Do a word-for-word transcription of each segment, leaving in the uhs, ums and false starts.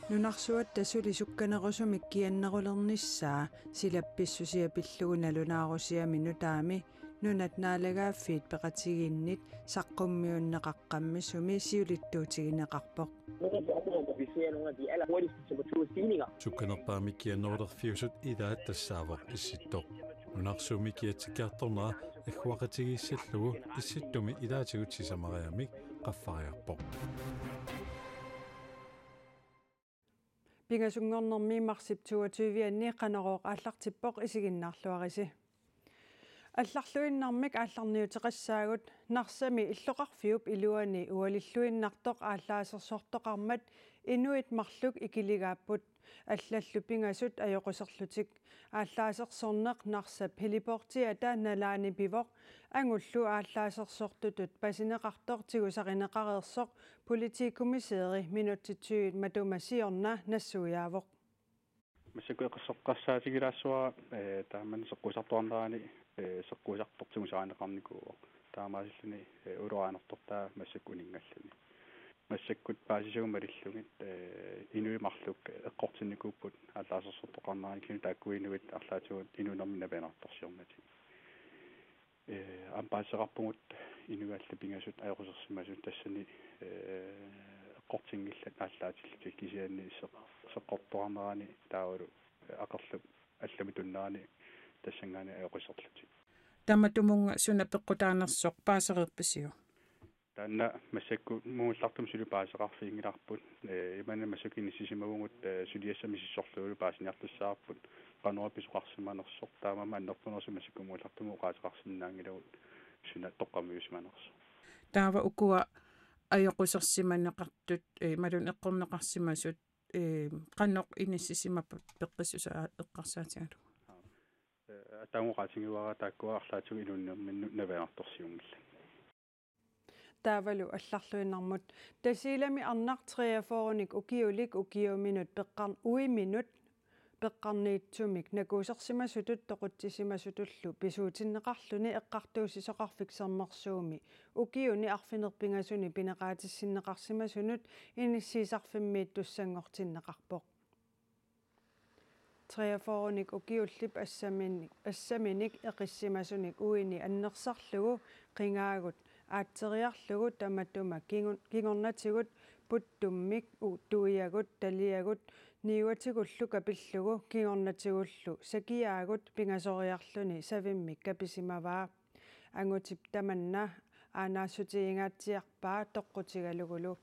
Nunarsuatta suli sukkanerusumik kiannerulernissaa silap pissusia pillugu nalunaarusiami nutaami Nunat Naalagaaffiit Peqatigiinnit saqqummiunneqaqqammisumi siulittuutigineqarpoq. Sukkanerpaamik kiannerulerfiusut ilaat tassaavoq Issittoq. Nunarsuummi kiatsikkiartornera agguaqatigiissallugu Issittumi ilaatigut sisamariaammik qaffariarpoq. Pingasunngornermi marsip toogtyve-anni Qanorooq aallartippoq, isiginnaarluarisi. Allarluinnarmik aallarniuteqassaagut. Narsami illoqarfiup iluani ualilluinnartoq aallaasersortoqarmat inuit marluk ikiligaapput, allallu pingasut ajoquserlutik. Aallaasersorneq Narsap heliportiata nalaani pivoq, angullu aallaasersortutut pasineqartoq tigusarineqareersoq politikommissæri minutsit tyvet matuma siorna nassuiaavoq. Massakkut eqqarsoqqassaatigilaassavara, ee, taamani seqquisartuarnerani, ee, seqquisartoq tigusarineqarnikuuvoq. Taamaasilluni, ee, ulorianartortaa massakkut uninngalluni. Massakkut paasisavut malillugit, ee, inuit marluk eqqortinnikuupput aallaasersortoqarnerani, kisianni taakku inuit arlaatigut inuunermi napianartorsiornatik. Ee, aamma paasisaqarpugut inuit allat pingasut ajoqusersimasut, tassani, ee, eqqortinngillat aallaatillutik, kisianni seq-, seqqortoqarnerani taavalu aqerlup allamik tunnerani tassanngaanniit ajoquserlutik. Tamatumunnga suna peqqutaanersoq paasereerpisiuk? Taanna massakkut muullartumik suli paasisaqarfiginngilarput, ee, imaanngilaq massakkut inissisimavugut, ee, suliassat misissorlugulu paasiniartussaavoq qanoq pisoqarsimanersoq, taamaammat annertunerusumik massakkut muullartumik oqaaseqarsinnaanngilagut suna toqqammaviusimanersoq. Taava ukua ajoqusersimaneqartut, ee, imaluunniit eqqorneqarsimasut, ee, qanoq inissisimapput peqqissusaa eqqarsaatigalugu? Ee, atagu oqaatigiuara taakkua arlaatigut inuunerminnut napianartorsiunngillat. Taavalu allarluinnarmut. Tasiilami arnaq treogfyrrenik ukiulik ukiuminut peqqar-, uiminut peqqarniitsumik nakuusersimasutut toqutsisimasutullu pisuutinneqarluni Eqqartuussisoqarfik Sermersuumi ukiuni arfineq-pingasuni pineqaatissinneqarsimasunut inissiisarfimmiittussanngortinneqarpoq. Treogfyrrenik ukiullip assamin-, assaminik eqissimasunik uini annersarlugu qingaagut, aatseriarlugu tamatuma kingu-, kingornatigut puttummik u-, tuiagut, taliagut, niuatigullu kapillugu, kingornatigullu sakiaagut pingasoriarluni savimmik kapisimavaa. Angutip tamanna aanaassutigiingaatsiarpaa toqqutigalugulu.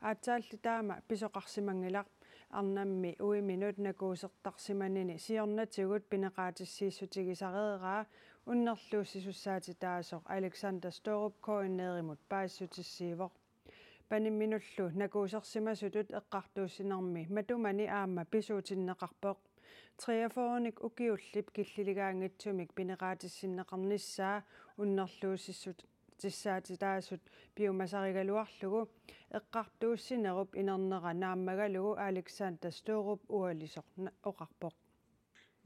Aatsaalli taama pisoqarsimanngilaq. Arnammi uiminut nakuusertarsimanini siornatigut pineqaatissiissutigisareeraa unnerluussisussaatitaasoq Alexander Stourup K N R-imut paasissutissiivoq. Panimminullu nakuusersimasutut eqqartuussinermi matumani aamma pisuutinneqarpoq. Treogfyrrenik ukiullip killiligaanngitsumik pineqaatissinneqarnissaa unnerluussissutissaatitaasut piumasarigaluarlugu eqqartuussinerup inernera naammagalugu Alexander Stourup ualisoq na-, oqarpoq.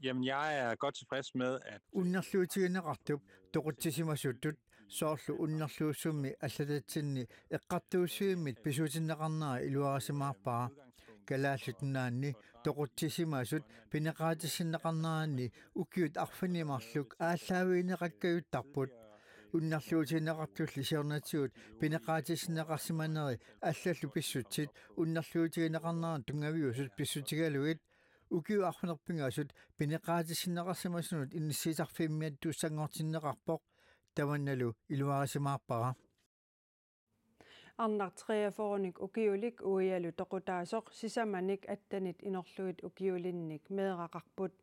Jamen, jeg er godt tilfreds med, at unnerluutigineqartup toqutsisimasutut soorlu unnerluussummi allatatsinni eqqartuussivimmit pisuutinneqarnera iluarisimaarpara. Kalaallit Nunaanni toqutsisimasut pineqaatissinneqarneranni ukiut arfineq-marluk aallaavigineqakkajuttarput. Unnerluutigineqartulli siornatigut pineqaatissinneqarsimaneri allallu pissutsit unnerluutigineqarneranut tunngaviusut pissutigalugit ukiut arfineq-pingasut pineqaatissinneqarsimasunut inissiisarfimmiittussanngortinneqarpoq, tamannalu iluarisimaarpara. Arnaq treogfyrrenik ukiulik uialu toqutaasoq sisamanik attenit inorlugit ukiulinnik meeraqarput.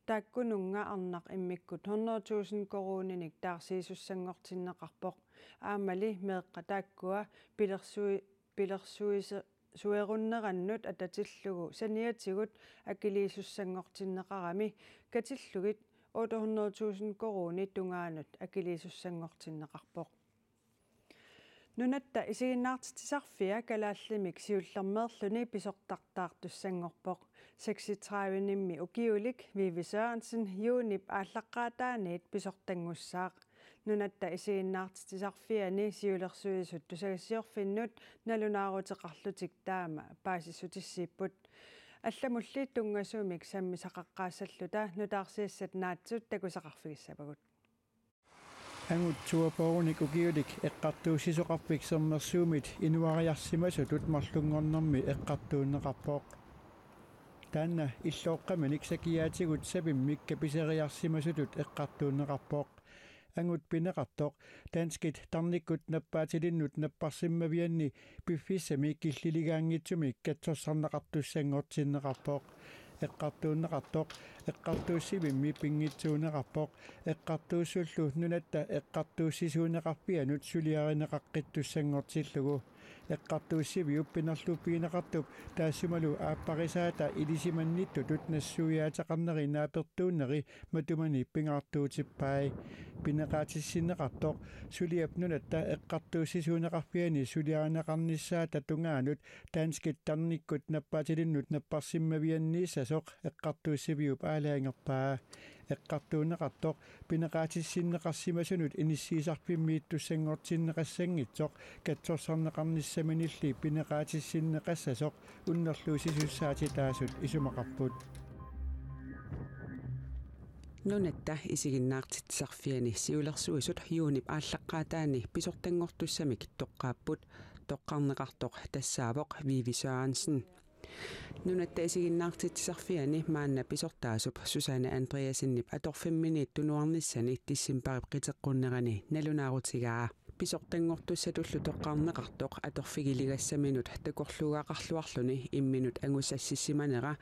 Taakkununnga arnaq immikkut hundrede tusind koruuninik taarsiisussanngortinneqarpoq. Aammali meeqqat taakkua pilersui-, pilersuise-, suerunnerannut atatillugu saniatigut akiliisussanngortinneqarami katillugit otte hundrede tusind koruunit tungaanut akiliisussanngortinneqarpoq. Nunatta isiginnaartitsisarfia kalaallimik siullermeerluni pisortartaartussanngorpoq. Seksogtredive-nimmi ukiulik Vivi Sørensen juunip aallaqqaataaniit pisortanngussaaq. Nunatta isiginnaartitsisarfiani siulersuisut tusagassiorfinnut nalunaaruteqarlutik taama paasissutissiipput. allamulli tunngasumik sammisaqaqqaassalluta nutaarsiassat naatsut takusaqarfigissavagut. Angut toogfyrrenik ukiulik eqqartuussisoqarfik Sermersuumit inuariarsimasutut marlunngornermi eqqartuunneqarpoq. Taanna illooqqaminik sakiaatigut sapimmik kapiseriarsimasutut eqqartuunneqarpoq. Angut pineqartoq danskit tarnikkut nappaatilinnut napparsimmavianni piffissami killiligaanngitsumi katsorsarneqartussanngortinneqarpoq. Eqqartuunneqartoq eqqartuussivimmi pinngitsuuneqarpoq. Eqqartuussullu nunatta eqqartuussisuuneqarfianut suliarineqaqqittussanngortillugu. Eqqartuussiviup pinerluppigineqartup taassumalu aapparisaata ilisimannittutut nassuiaateqarneri naapertuunneri matumani pingaartuutippai. Pineqaatissinneqartoq suliap nunatta eqqartuussisuuneqarfiani suliarineqarnissaata tungaanut danskit tarnikkut nappaatilinnut napparsimmavianniissasoq eqqartuussiviup aalajangerpaa. Eqqartuunneqartoq pineqaatissinneqarsimasunut inissiisarfimmiittussanngortinneqassanngitsoq katsorsarneqarnissaminilli pineqaatissinneqassasoq unnerluussisussaatitaasut isumaqarput. Nunatta isiginnaartitsisarfiani siulersuisut juunip aallaqqaataani pisortanngortussamik toqqaapput, toqqarneqartoq tassaavoq Vivi Sørensen. Nunatta isiginnaartitsisarfiani maanna pisortaasup Susanne Andreassenip atorfimminiit tunuarnissani decembarip qiteqqunnerani nalunaarutigaa. Pisortanngortussatullu toqqarneqartoq atorfigiligassaminut takorluugaqarluarluni imminut angussassissimanera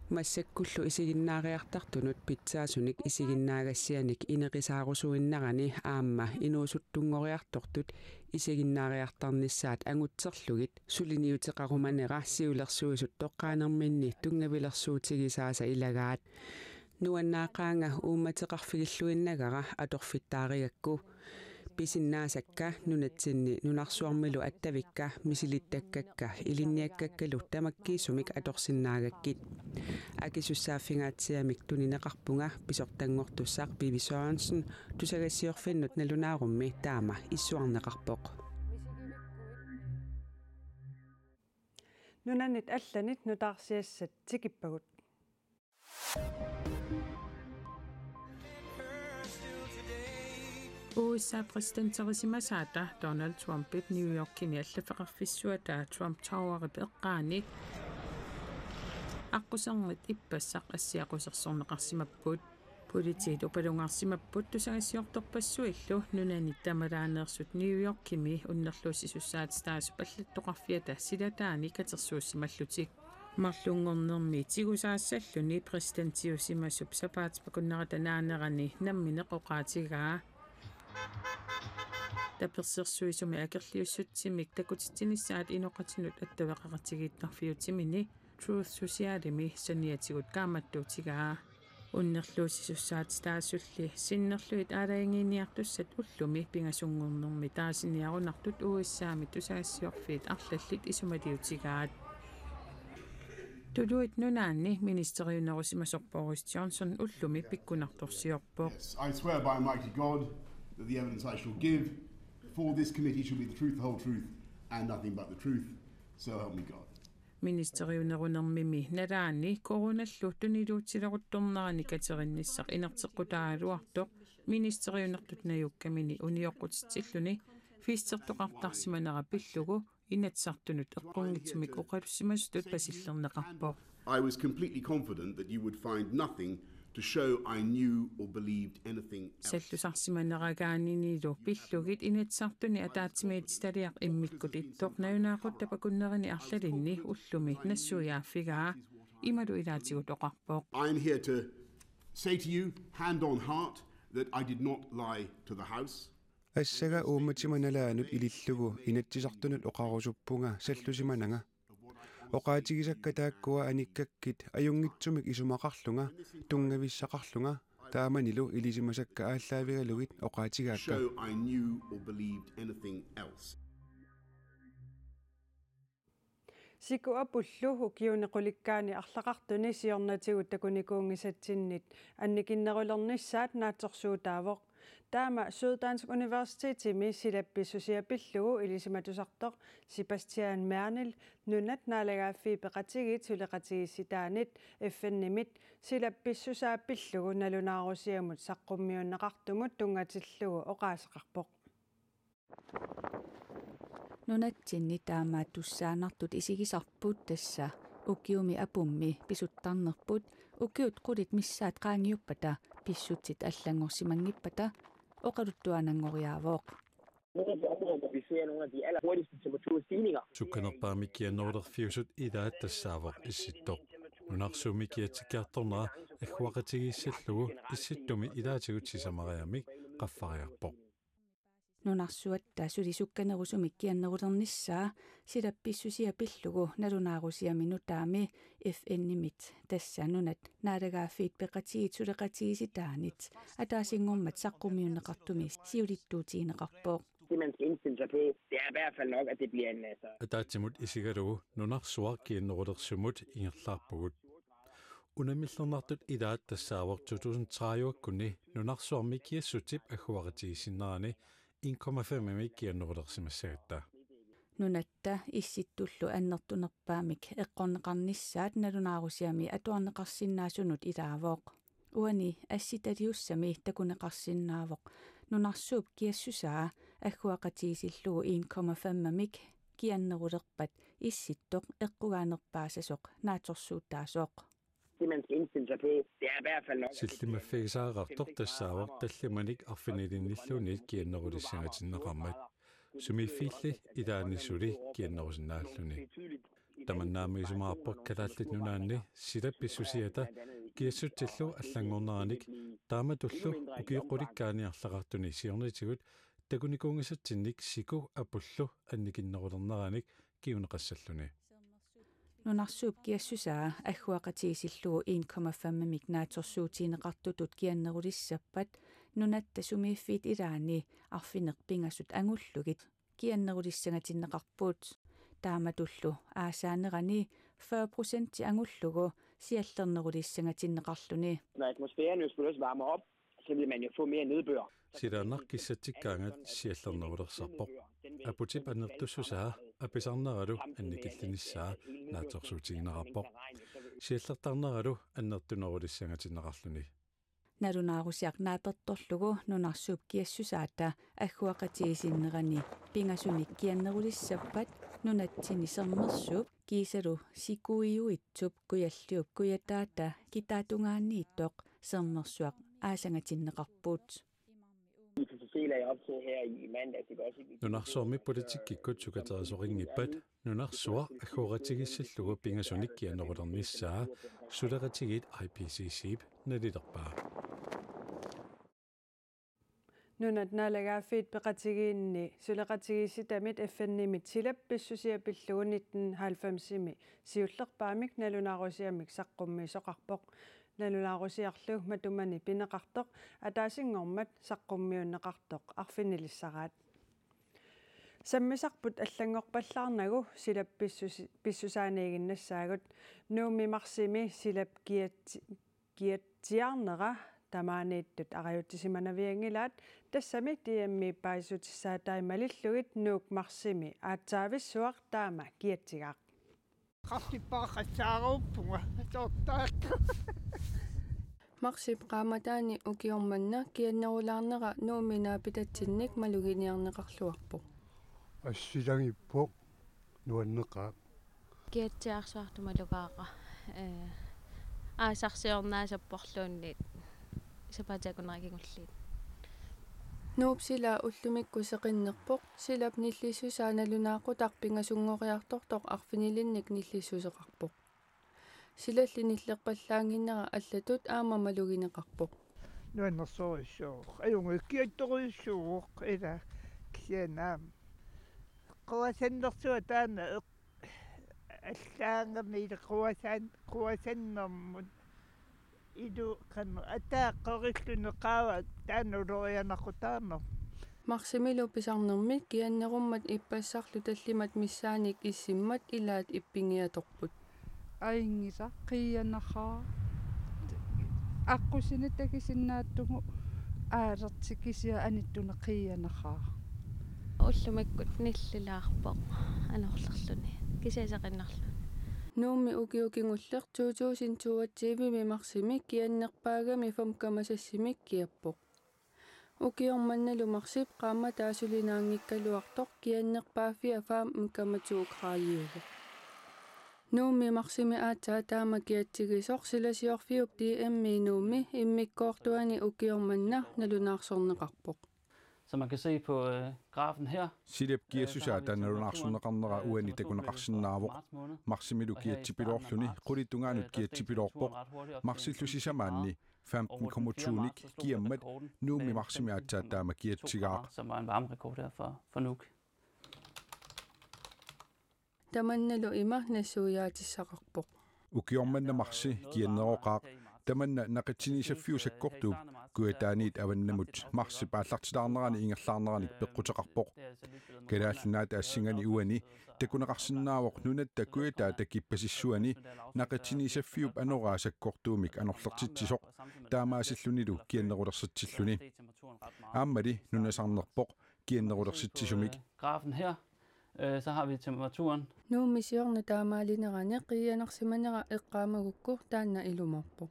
massakkullu isiginnaariartartunut pitsaasunik isiginnaagassianik inerisaarusuinnerani aamma inuusuttunngoriartortut isiginnaariartarnissaat angutserlugit suliniuteqarumanera siulersuisut toqqaanerminni tunngavilersuutigisaasa ilagaat. Nuannaaqaanga uummateqarfigilluinnagara atorfittaarigakku. Pisinnaasakka nunatsinni nunarsuarmilu attavikka misilittakkakka ilinniakkakkalu tamakkiisumik atorsinnaagakkit. Akisussaaffingaatsiamik tunineqarpunga pisortanngortussaq Vivi Sørensen tusagassiorfinnut nalunaarummi taama issuarneqarpoq. Nunanit allanit nutaarsiassat tikippagut. U S A præsidenterisimasaata Donald Trumpip New Yorkimi allaffeqarfissuata Trump Towerip eqqaani aqqusernit ippassaq assiaqusersorneqarsimapput. Politiit upalungaarsimapput tusagassiortorpassuillu nunanit tamalaaneersut New Yorkimi unnerluussisussaatitaasup allattoqarfiata silataani katersuussimallutik. Marlunngornermi tigusaassalluni præsidentiusimasup sapaatip akunnerata naanerani nammineq oqaatigaa. Tapersersuisumi akerliussutsimik takutitsinissaat inoqatinut attaveqaqatigiittarfiutimini Truth Socialimi saniatigut kaammattuutigaa. Unnerluussisussaatitaasulli sinnerlugit aalajangiiniartussat ullumi pingasunngornermi taasiniarunartut U S A-mi tusagassiorfiit arlallit isumaliutigaat. Tuluit Nunaanni ministeriunerusimasoq Boris Johnson ullumi pikkunartorsiorpoq. Yes, I swear by Almighty God that the evidence I shall give for this committee shall be the truth, the whole truth, and nothing but the truth. So help me God. Ministeriunerunermimi nalaani coronallu tuniluutileruttornerani katerinnissaq inerteqqutaagaluartoq ministeriunertut najukkamini unioqqutitsilluni festertoqartarsimanera pillugu Inatsisartunut eqqunngitsumik oqalussimasutut pasillerneqarpoq. I was completely confident that you would find nothing to show I knew or believed anything else. Sallusarsimaneragaaninilu pillugit Inatsisartuni ataatsimiititaliaq immikkut ittoq nalunaaquttap akunnerini arlalinni ullumi nassuiaaffigaa. Imalu ilaatigut oqarpoq. I'm here to say to you, hand on heart, that I did not lie to the House. Assaga uummatima nalaanut ilillugu Inatsisartunut oqarusuppunga sallusimananga. Oqaatigisakka taakkua anikkakkit ajunngitsumik isumaqarlunga, tunngavissaqarlunga, taamanilu ilisimasakka aallaavigalugit oqaatigaakka. Show I knew or believed anything else. Siku apullu ukiuni qulikkaani arlaqartuni siornatigut takunikuunngisatsinnit annikinnerulernissaat naatsorsuutaavoq. Taama Syddansk Universitetimi silap pissusia pillugu ilisimatusartoq Sebastian Mernil Nunat Naalagaaffiit Peqatigiit suleqatigiissitaanit F N-imit silap pissusaa pillugu nalunaarusiamut saqqummiunneqartumut tunngatillugu oqaaseqarpoq. Nunatsinni taamaattussaannartut isigisarput, tassa ukiumi apummi pisuttarnerput ukiut qulit missaat qaangiuppata pissutsit allanngorsimanngippata oqaluttuaannanngoriaavoq. Nogle af de områder, hvor vi ser nogle af de allerhurtigste temperaturstigninger. Sukkanerpaamik kiannerulerfiusut ilaat tassaavoq Issittoq. Nunarsuummi kiatsikkiartornera agguaqatigiissallugu Issittumi ilaatigut sisamariaammik qaffariarpoq. Nunarsuatta suli sukkanerusumik kiannerulernissaa silap pissusia pillugu nalunaarusiami nutaami F N-imit, tassa Nunat Naalagaaffiit Peqatigiit suleqatigiissitaanit, ataasinngormat saqqummiunneqartumi siulittuutigineqarpoq. Det, man skal indstille sig på, det er i hvert fald nok, at det bliver en, altså... Ataatsimut isigalugu nunarsuaq kiannerulersumut ingerlaarpugut. Unammillernartut ilaat tassaavoq to tusind tredive-kkunni nunarsuarmi kiassutsip agguaqatigiissinnerani en komma fem-imik kiannerulersimassagatta. Nunatta Issittullu annertunerpaamik eqqorneqarnissaat nalunaarusiami atuarneqarsinnaasunut ilaavoq. Uani assitaliussami takuneqarsinnaavoq nunarsuup kiassusaa agguaqatigiissillugu en komma fem-imik kiannerulerpat Issittoq eqqugaanerpaasasoq naatsorsuutaasoq. Det, man skal indstille sig på, det er i hvert fald nok, at det bliver en... Sillimaffigisaqartoq tassaavoq tallimanik arfinilinnilluunniit kiannerulissangatinneqarmat. Sumiiffiilli ilaanni suli kiannerusinnaalluni. Tamanna aamma isumaqarpoq Kalaallit Nunaanni silap pissusiata kiassutsillu allanngorneranik taamatullu ukiut qulikkaanni arlaqartuni siornatigut takunikuunngisatsinnik siku apullu annikinnerulerneranik kinguneqassalluni. Nunarsuup kiassusaa agguaqatigiissillugu en komma fem-imik naatsorsuutigineqartutut kiannerulissappat nunatta sumiiffiit ilaanni arfineq-pingasut angullugit kiannerulissangatinneqarput. Taamatullu aasaanerani fyrre procent angullugu siallernerulissangatinneqarluni. Når atmosfæren jo selvfølgelig også varmer op, så vil man jo få mere nedbør. Silaannaq kissatsikkaangat siallernerulersarpoq. Aputip annertussusaa apisarneralu annikillinissaa naatsorsuutigineqarpoq. Siallertarneralu annertunerulissangatinneqarluni. Nalunaarusiaq naapertorlugu nunarsuup kiassusaata agguaqatigiissinnerani pingasunik kiannerulissappat nunatsinni Sermersuup kiisalu Sikuiuitsup Kujalliup Kujataata kitaatungaaniittoq Sermersuaq aasangatinneqarput. Nunarsuarmi politikkikkut sukaterisoqanngippat nunarsuaq agguaqatigiissillugu pingasunik kiannerulernissaa suleqatigiit I P C C-p nalilerpaa. Nunat Naalagaaffiit Peqatigiinni suleqatigiissitamit F N-imit silap pissusia pillugu nitten halvfems-imi siullerpaamik nalunaarusiamik saqqummiisoqarpoq. Nalunaarusiarlu matumani pineqartoq ataasinngormat saqqummiunneqartoq arfinilissaraat. Sammisarput allanngorpallaarnagu silap pissusi-, pissusaaniiginnassaagut. Nuummi marsimi silap kiatsi-, kiatsiarnera tamaaniittut arajutsisimanavianngilaat, tassami D M-i paasissutissaatai malillugit Nuuk marsimi aatsaavissuaq taama kiatsigaaq. Qartippaqassaaruuppunga tortaakku. Marsip qaammataani ukioq manna kiannerulaarnera Nuummi naapitatsinnik maluginiarneqarluarpoq. Assilagippoq, nuanneqaaq. Kiatsiarsuartut malugaara, ee, aasarsiornaasarporluunniit sapaatip akunnerata kingulliit. Nuup silaa ullumikkut seqinnerpoq, silap nillissusaa nalunaaqutaq pingasunngoriartortoq arfinilinnik nillissuseqarpoq. Silalli nillerpallaannginnera allatut aamma malugineqarpoq. Nuannersorujussuuvoq. Ajunngikkiattorujussuuvoq ila kisianni aamma. Quasannersuaq taanna eq-, allaanngami ila quasan-, quasannermut. Ilu qanoq ataaqqorilluni qaava taanna ulorianaqutaarneq. Marsimilu pisarnermi kiannerummat ippassarlu tallimat missaannik issimmat ilaat ippinngiatorput. Ajunngisa qiianaqaa. Aqqusineq takusinnaatsugu Aalertik kisianni anittuneq qiianaqaaq. Ullumikkut nillilaarpoq anorlerluni. Kisianni saqinnarluni. Nuummi ukioq kingulleq to tusind toogtyve-mi marsimi kiannerpaagami fem komma seks-imik kiappoq. Ukioq mannalu marsip qaammataa sulinaanngikkaluartoq kiannerpaaffia fem komma to graadiuvoq. Nuummi marsimi aatsaat taama kiatsigisoq silasiorfiup D M-i Nuummi immikkoortuani ukioq manna nalunaarsorneqarpoq. Så man kan se på øh, grafen her. Silap kiassusaa taanna nalunaarsorneqarnera uani takuneqarsinnaavoq. Marsimilu kiatsipiloorluni qulit tungaanut kiatsipiloorpoq. Marsillu sisamaanni femten komma to-nik kiammat Nuummi marsimi aatsaat taama kiatsigaaq. Som var en varmerekord her for, for Nuuk. Tamannalu ima nassuiaatissaqarpoq. Ukioq manna marsi kianneroqaaq, tamanna naqitsiniisaffiup sakkortuup Kujataaniit avannamut marsip aallartilaarnerani ingerlaarneranik peqquteqarpoq. Kalaallit Nunaata assinganik uani takuneqarsinnaavoq nunatta kujataata kippasissuani naqitsiniisaffiup anoraa sakkortuumik anorlertitsisoq, taamaasillunilu kiannerulersitsilluni. Aammali nunasarnerpoq kiannerulersitsisumik. Grafen her, øh, så har vi temperaturen. Nuummi siorna taamaalinerani qiianarsimanera eqqaamagukku taanna ilumoorpoq.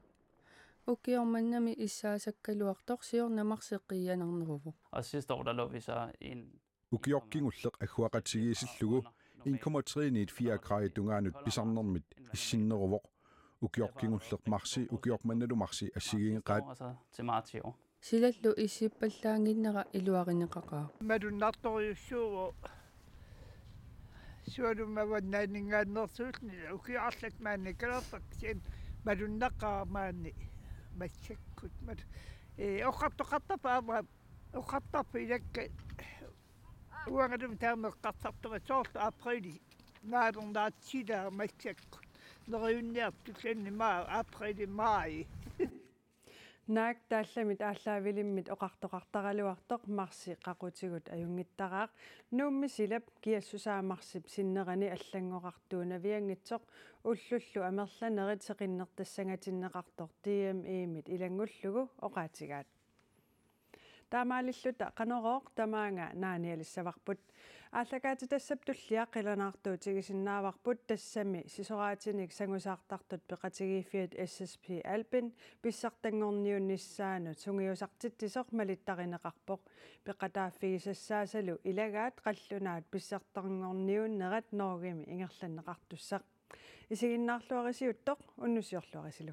Ukioq mannami issaasakkaluartoq siorna marsi qiianarneruvoq. Og sidste år, der lå vi så en Ukioq kingulleq agguaqatigiissillugu en komma tre-niit fire graadit tungaanut pisarnermit issinneruvoq. Ukioq kingulleq marsi ukioq mannalu marsi assigiinngeqaat. Og så til marts i år. Silallu issippallaannginnera iluarineqaqaaq. Malunnartorujussuuvoq. Sualummik avannaaninngaanneersuulluni ukioq arlak maani kalertak sin malunnaqaaq maani massakkut mat. Ee, oqartoqartarpoq aamma oqartarpoq ilakka uangalumi taama eqqarsartunga soorlu apriili naalernaatsilaaq massakkut. Neriunniartullanni maa apriili maaji. Naak taallamit aallaavilimmit oqartoqartaraluartoq marsi qaqutigut ajunngittaraaq. Nuummi silap kiassusaa marsip sinnerani allanngoqartuunavianngitsoq ullullu amerlanerit seqinnertassangatinneqartoq D M E-mit ilanngullugu oqaatigaat. Taamaalilluta Qanorooq tamaanga naanialissavarput. Aallakaatitassap tullia qilanaartuutigisinnaavarput, tassami sisoraatinik sangusaartartut peqatigiiffiat S S P Albin pissartanngorniunnissaanut sungiusartitsisoq malittarineqarpoq. Peqataaffigisassaasalu ilagaat qallunaat pissartanngorniunnerat Norgemi ingerlanneqartussaq. Isiginnaarluarisiuttoq, unnussiorluarisilu.